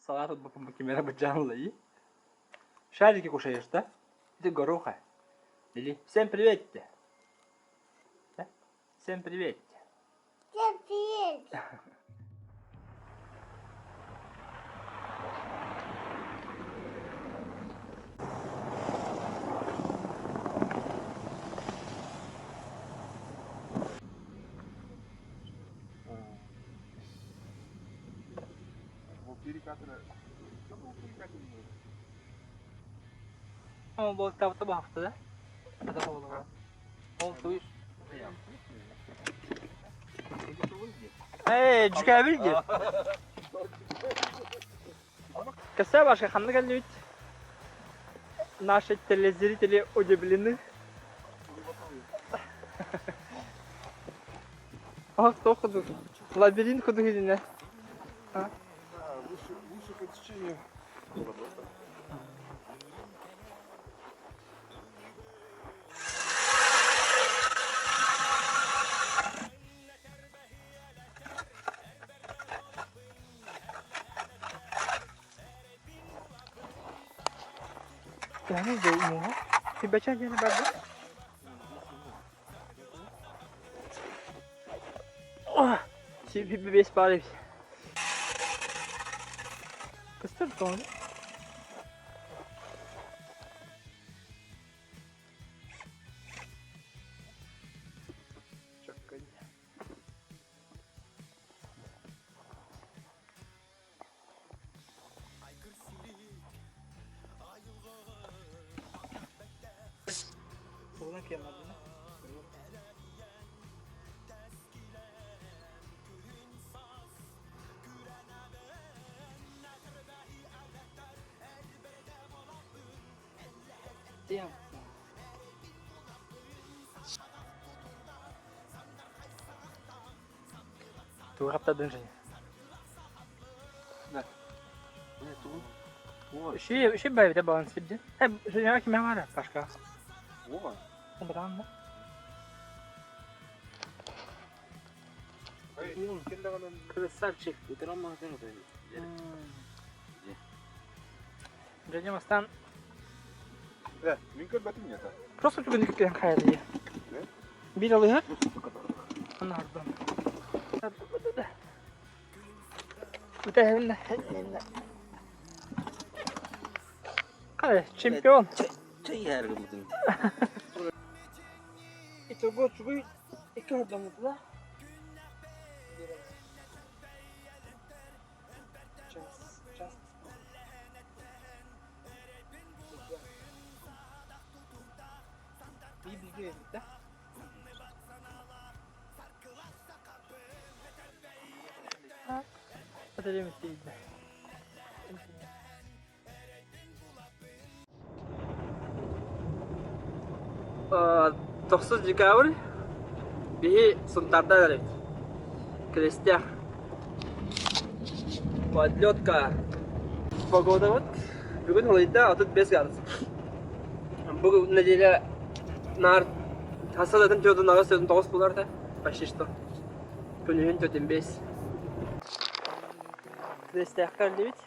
Салат кимэрэ быдьаан Шарики кушаешь, да? Это гороха. Или всем привет. Да? Всем привет. Всем привет. Буолтаабыта баһафта да? Ол туй. Эй, дьүкээбил диэн. Кэсээ башка ханна кэллибит? Наши телезрители удивлены. Ах, туох кудук. Лабиринт кудук илинэ. Выше, выше по течению. Яны муха. Тибэчэ диэни барда. Весь парень. Кыстыр тоҥ. Уолан киэмэрдинэ. Тугу хаптардын Женя? Үши, үши бэйбите балан сирди. Э, Женя кимэ бара, Пашка? Вова. Братан, да? Красавчик. Женя бастан Э, мин көрбөтүм нета. Просто түгүн киэн хайа Бир алыһар. Анардан. Үтэһэбин Қай, чемпион. Чэй иһэр гыммытын. Итого чугуй икки хордоммут да. Час, час. Bir bilgi verildi да? Өтөлөмүттейді. Тохсус декабрь биһи Сунтаарда эрэбит. Крестях. Подлетка. Погода вот. Бүгүн халыйда 35 градус. Бу неделя наар хасалатын төрдүн аҕыс төрдүн тоҕус булар да почти что. Күнүһүн төрдүн бес. Крестяхка кэллибит.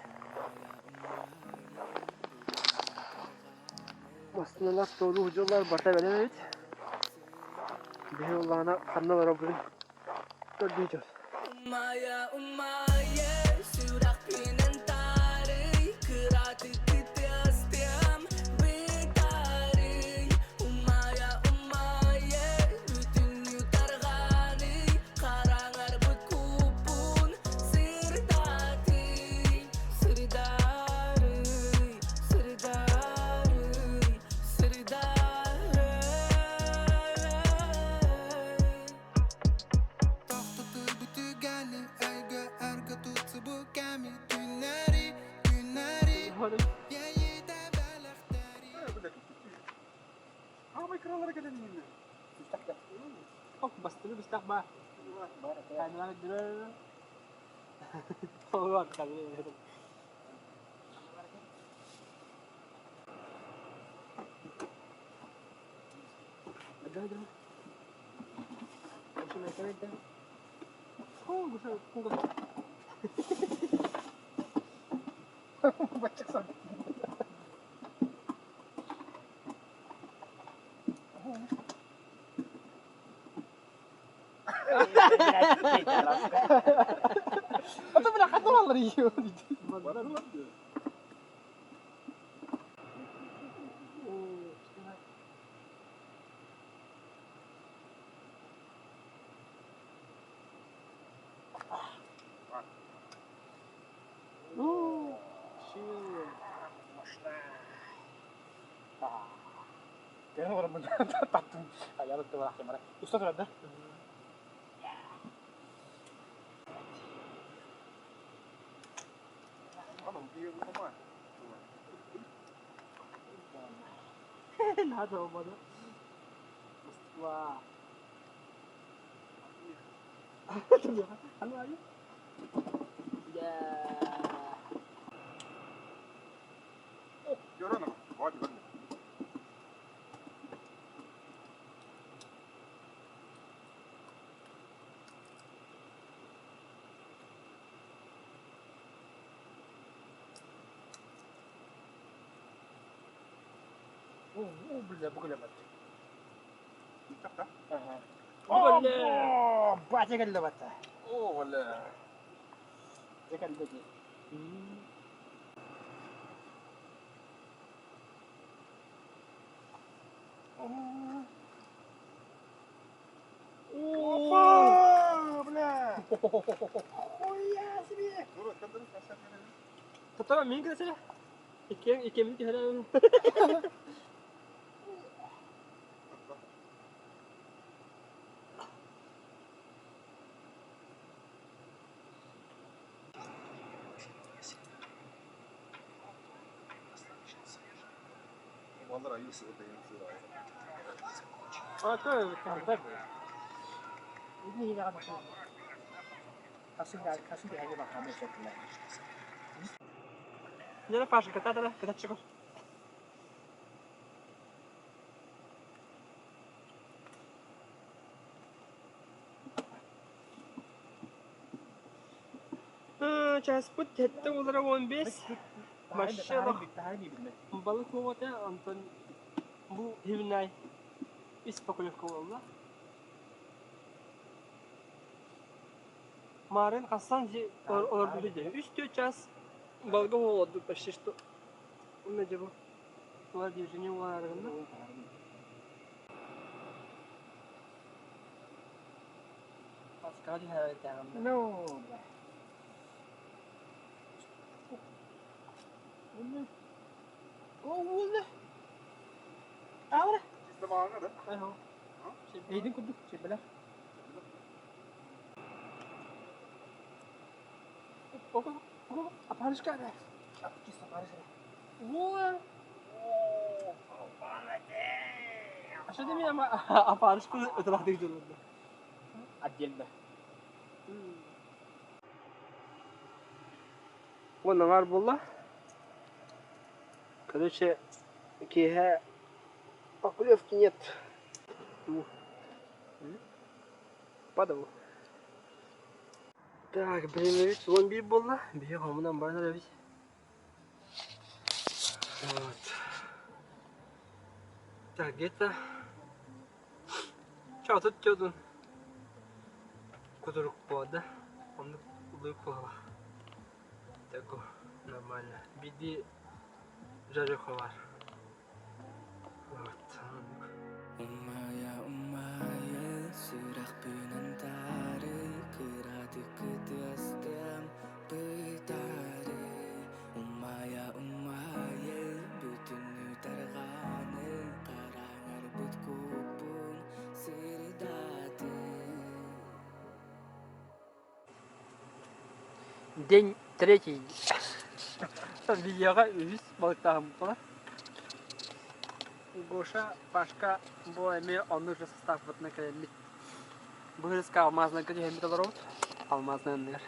Массыыналар туолуу дьоллор барыта бэлэм эбит. Биһи улаана ханна олоробутун көрдүү дьон. Умайа, умайа, сүрэхпинэн таарый, кыратык кытыастыам бытаарый. Умайа, умайа, бүтүннүү тарҕаный, хараҥарбыт куппун сырдатый, сырдарый, сырдарый, сырдарый. Тохтотур бүтүгэни өйгө өргө тутсубу кэми түннэри күннэри иэйиитэ бэлэхтэри Аамай кыралара кэлэн иһиннэ. Бастыгы быстах ба. Камера дүрөр. Олор камера. Да, да. Бачча А то бля, хатываллар ее. 拿走我的。Москва. Бля, бугля О, Батя кэллэ О, бля. Дьэ кэллэ дии. Опа, бля. Хуя себе! Тото мин кэсэ. Иккен иккеммит түһэрэн. А то Нера Паша, ката ката чего? Час пут хетте улара 15. Машина балык болота Антон бу хивнай ис поклевка болла. Марын Хасан зи олар билде. 3-4 час балга болду почти что. Уна жабы. Улар движение улар аргында. Паскал Ну, бля. О, Ahora. Эйдин курдук, чебелер. Апарышка. Чисто апарышка. Во! А что ты меня апарышку өтөлахтык жолунда? Отдельно. Вон аңар буолла. Короче, киэһэ поклевки нет. Падал. Так, блин, ведь 11 буолла. Биһи хомунан баран эрэбит. Вот. Так, где-то... Ча, тут тёдун. Кутурук буолла. Оннук улуйук буолла. Такой нормально. Биди жареха бар. Вот. Умайа, умайа, сүрэхпинэн таарый, кыратык кытыастым бытаарый. Умайа, умайа, бүтүннүү тарҕаный, хараҥарбыт куппун сырдатый. День третий. Видеоҕа үһүс балыктааһын буолар. Гоша, Пашка бу эмиэ оннук же састааппытына кэлэммит. Быһырыска алмазнарга түһэммит олоробут. Алмазнай анныгар.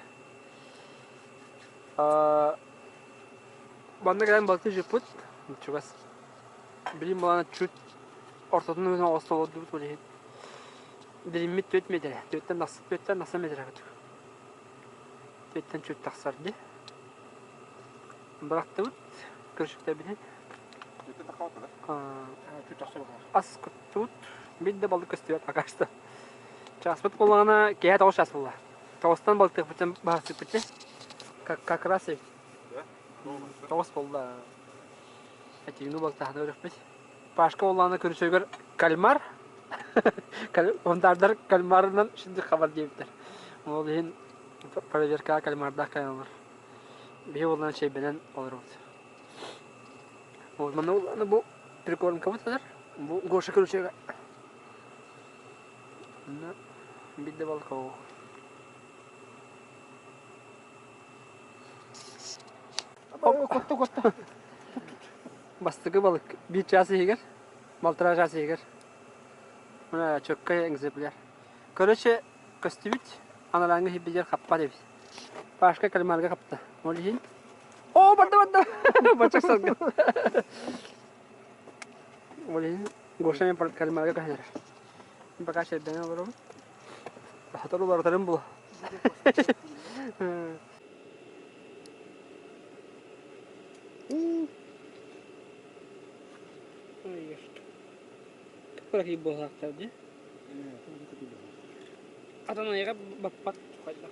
Манна кэлэн балыктыы жыппыт. Чугас. Билим балана чуть ортотун өтөн оҕусто олордубут ол иһин. Билиммит 4 метрэ. 4-тэн тахса метрэ курдук. 4-тэн чуть тахсар дии. Бырахтыбыт көрсүктэрбитин. Ас куттубут. Биир да балык көстүбэт пока что. Чааспыт буоллаҕына киэһэ 9 чаас буолла. Тоҕустан балыктыахпытын баһарсыппыт как раз и 9 буолла. Этигини балыктаһан өрөхпүт. Пашка буоллаҕына көрсүгэр кальмар. Онтаардар кальмарынан шиндик хабар диэбиттэр. Ол иһин проверкаҕа кальмардаах кэлэн Биһи уоллаан чэйбэнэн олоробут. Вот манна уоллаана бу прикормкабыт сытар. Бу Гоша ключега. Манна биир да балык оҕо. Котто котто. Бастакы балык биир чаас иһигэр, балтараа чаас иһигэр. Мына чөккөй экземпляр. Короче, көстүбүт, анарааҥҥы иһиппитигэр хаппат эбит. Пашка кальмарга хапта. Ол иһин Оо, барда барда! Бачча сылгы. Ол иһин Гоша мен кальмарга көһөн эрэр. Пока чэйдэнэ олоробун. Сотору уларытарым була. Кыракый буолаахтар дии. Атын айаҕа баппат хайдах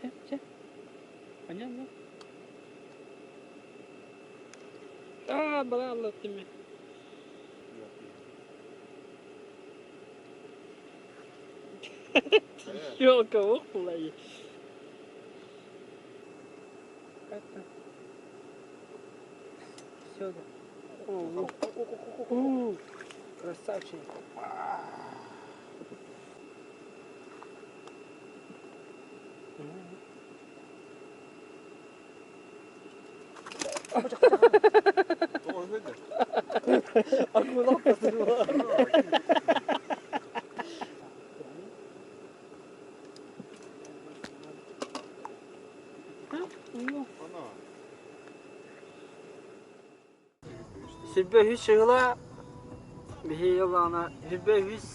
Чэ, чэ. Понятно. Аа, балалла тими. Ёлка, ох, булай. Это. Все, да. О, красавчик. Сүрбэ үһүс сыла биһи ыллаҕына сүрбэ үһүс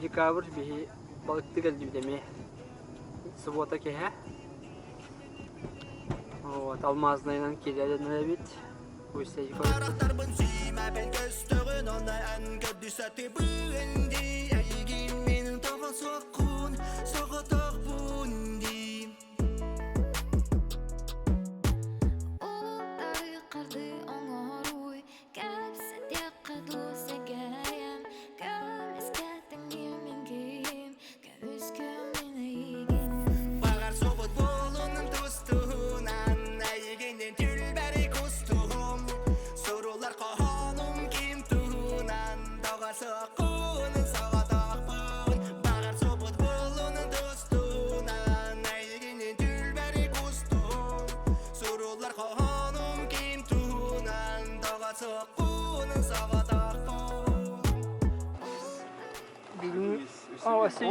декабрь биһи балыктыы кэллибит эмиэ суббота киэһэ вот алмазнайынан киирэн эрэбит Харахтарбын сиимэбин көстөҕүн онно эн көрдүсэ тыбыын дии эйигин мин тоҕо суоххун соҕотохпун дии Улары оҥоруй, кэпсэтиэххэ дуу сэгэйэм, көмүскэтиҥ мин киһим, көмүскүөм мин эйигин. Баҕар собут буолунум тустуһунан эйигинин түлбэри кустуһум сурулар хоһоонум ким туһунан тоҕо суоххун соҕотохпун баҕар собут буолунум тустуһунан эйигинин түлбэри кустуһум сурулар хоһоонум ким туһунан тоҕо суоххун соҕотохпун Бүгүн Оо, өссө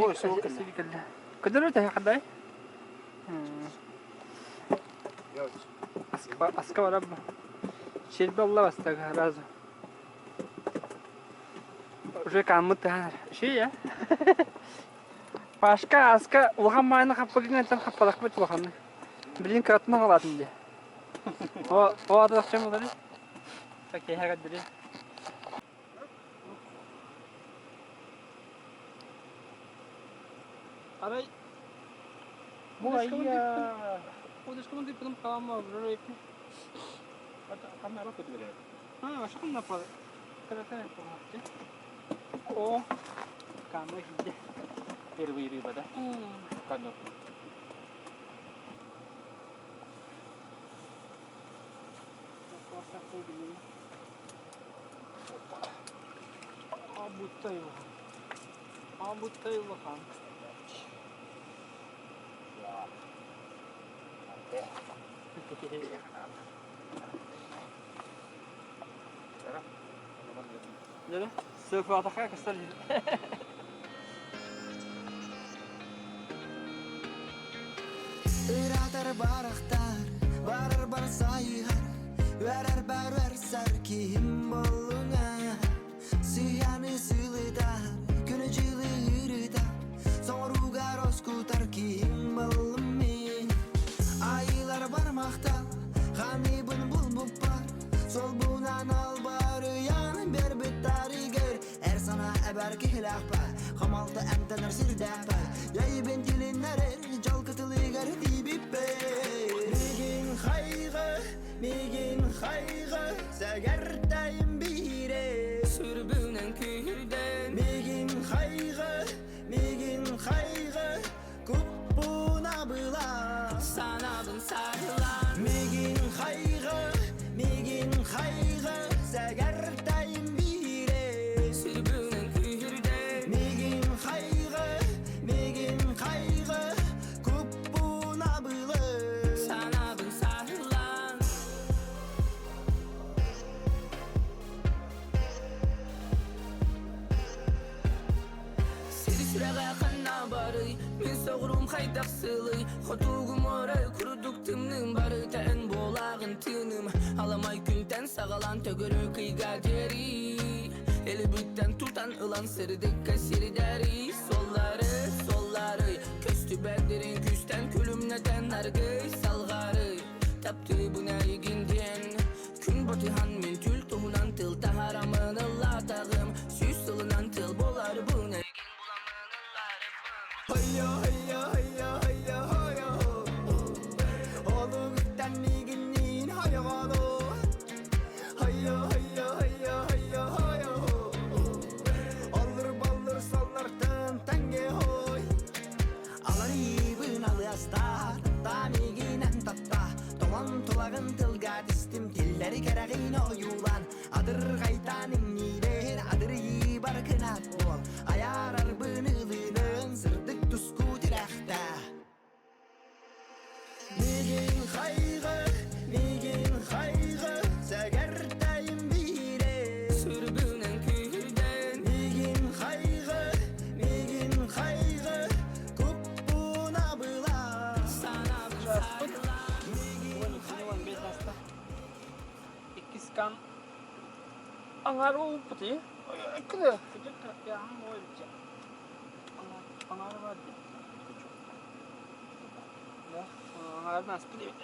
кэллэ. Көдөрү тэһэ хадай? Аска барар Сирбэ олла бастакы разу. Уже каммыт тыһанар. Ши я. Пашка аска улахан маайны хаппыгын хаппалахпыт улаханны. Билин кыратынан алатын дии. О, о атахчам олары. Киэһэ кэлдири. Арай Бу айя. Удушкамын диппитим хаама олорор Ханна арап көтүлэр. А, ошком напал. Кырата О, камера киирдэ. Первый рыба, да? Канно. Абуттай улахан. Абуттай улахан. Дьэ, сыафаатахха көстөр. Ыраатар барахтар, барар бар сайыһар, Үөрэр бар үөрсэр киһим боллуҥа. Сыйаны сылытар, күнү дьылы ыырытар, Соҥоругар оскутар киһим боллум мин. Айылар бармахтар, ханыыбын булбуппар, Солбунан албарыйан бербит таригер Эр санаа эбэр киһилээхпэ, Хомолто эмтэнэр сирдээхпэ, Яйбин тилиннэрэр дьол кытылыгар тиийбиппэр. Мигин хайгы, мигин хайгы, сэгэртэйим биире. Сүрбүнэн күүрдэн Мигин хайгы, мигин хайгы, куппуна была. Санабын сарылан Мигин хайгы, мигин хайгы, сэгэртэйим биире. Сүрбүнэн күүрдэн Мигин хайгы, мигин хайгы, куппуна былы. Санабын сарылан Сир сүрэҕэ ханна барый, мин соҕуруум хайдах сылый, Хотугум орой курдук тымныым барыта эн буолааҕын тыыным, Аламай күнтэн саҕалаан төгүрүк ыйга диэри, Элибиттэн тутан ылан сырдыкка сирдэри, Суоллары, суоллары, көстүбэт дириҥ күүстэн күлүмнэтэн аргый салҕары, Таптыыбын эйигин диэн Күн батыһан мин түүл туһунан тыл таһарамын ыллаатаҕым Сүүс сылынан тыл буоларбын эйигин буламмын ылларыбын Хойо, хойо, хойо, хойо, хойо. Олугуттан мигинниин хойоҕолу. Хойо, хойо, хойо, хойо, хойо. Оллур боллур соллортон тэҥҥэ хой. Аларыыбын алыаста, татта миигинэн татта. Толон тулагын тылга тистим, тиллэри кэрэҕин ойуулаан. Адырҕайтаан иҥниибэр, адырыйыыбар кынат буол. Айаарарбын ылыынын, сырдык туску тирэхтэ. Мигин хайгы, мигин хайгы, сэгэртэйим биире. Сүрбүнэн күүрдэн Мигин хайгы, мигин хайгы, куппуна была. Санабын сарылан 12 аста. Иккис кан аҥаар ууппутуй. Кыды. Аҥаары бар дии. Аҥаарын аспыт эбит.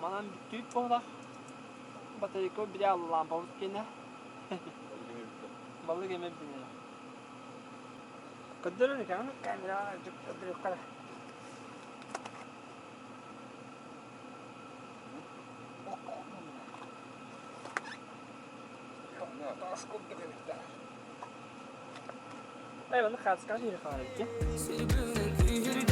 Манан бүттүүт буолар. Батарейка били лампабыт киэнэ. Балык эмэ билинэ. Көрдөрөр экэҕин камераҕа көрдөрүөххэ. Таас курдук эбиттэр. Эй, манна хаалыскаҕа киһи хаалар эбит. Сүрбүнэн күүрдэн